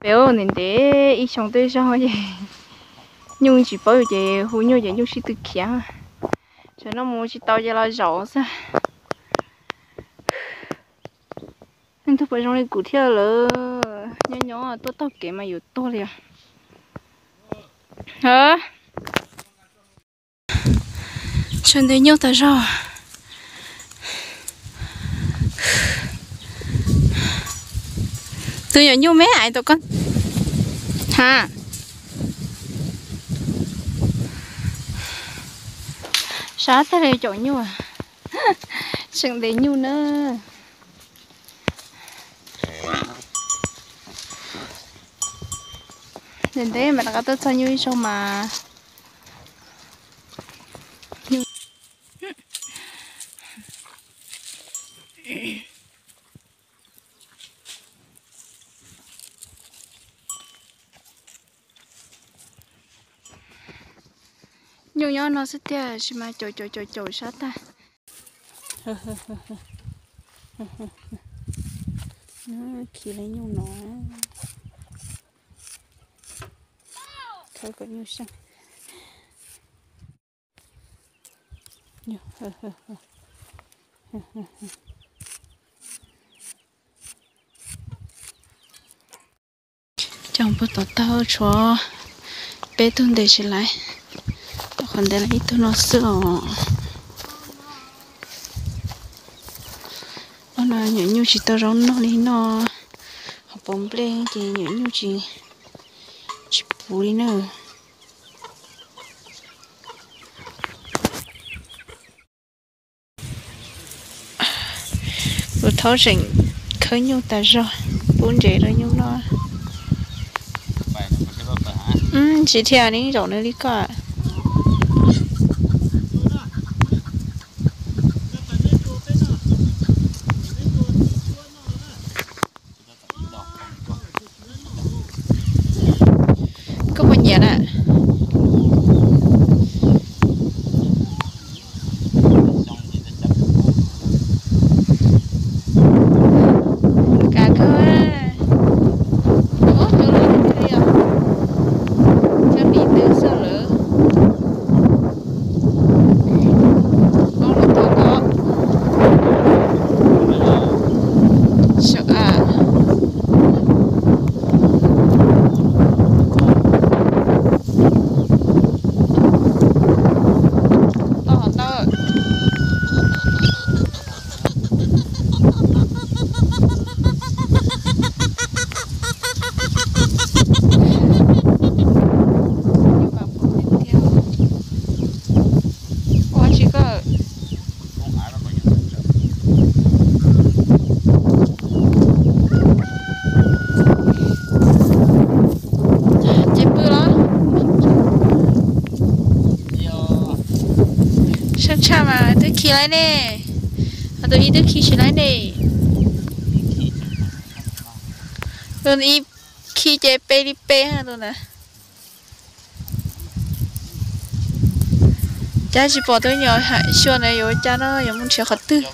Ntev ntev ib xyoo tej zaug ces nyuj tsis paub ces hu nyuj ces nyuj sib tw khiav. Tsam no mus tsis tau ces los zaum xwb. Neeg twg puas zoo li kuv thiab lawm, nyob nyob tuaj taug kev mas yuav tuag li os. Tshav ntev nyuj tas zog. Tus nyuam nyuj me ais tau koj ha. Sab tag li caum nyuj. Tshav ntev nyuj na. Ntev ntev mas rov qab tuaj txog nyuj ib zaug mas. Nyuj nyob no xwb tiag, tab sis mas caum caum caum caum sab tag. Khi li nyuj no, khawb kom nyuj seej. Cov puag tom taug tshuav peb tug ntes tsis laiv, qhov ntev lawm ib tug no xwb os. Ob no nyuam nyuj tsis tau zaub noj li no, ho pov nplej ces nyuam nyuj tsis, tsis puv li na. Kuv thaub tseem khawb nyuj tas zog, pub ntses rau nyuj noj. Tsis thiaj li zaum nws li koj. Koj puas nyiam na? Kav kawg, ub, cov lus tiag tiag, cov lis twg xwb lawm. Koj los tom ko, sawv a. Toj hov ntawd. Ua tsis koj. Ces pw los? Sab tshaj mas twb khi laiv ne. Ho tus ib twb khi tsis laiv ne. Tus ib khi ces pe li pe ha tus ntawd. Cas tsis pom tus nyuam xyuas ntawd yuav ua cas no, yuav mus nrhiav qhov twg.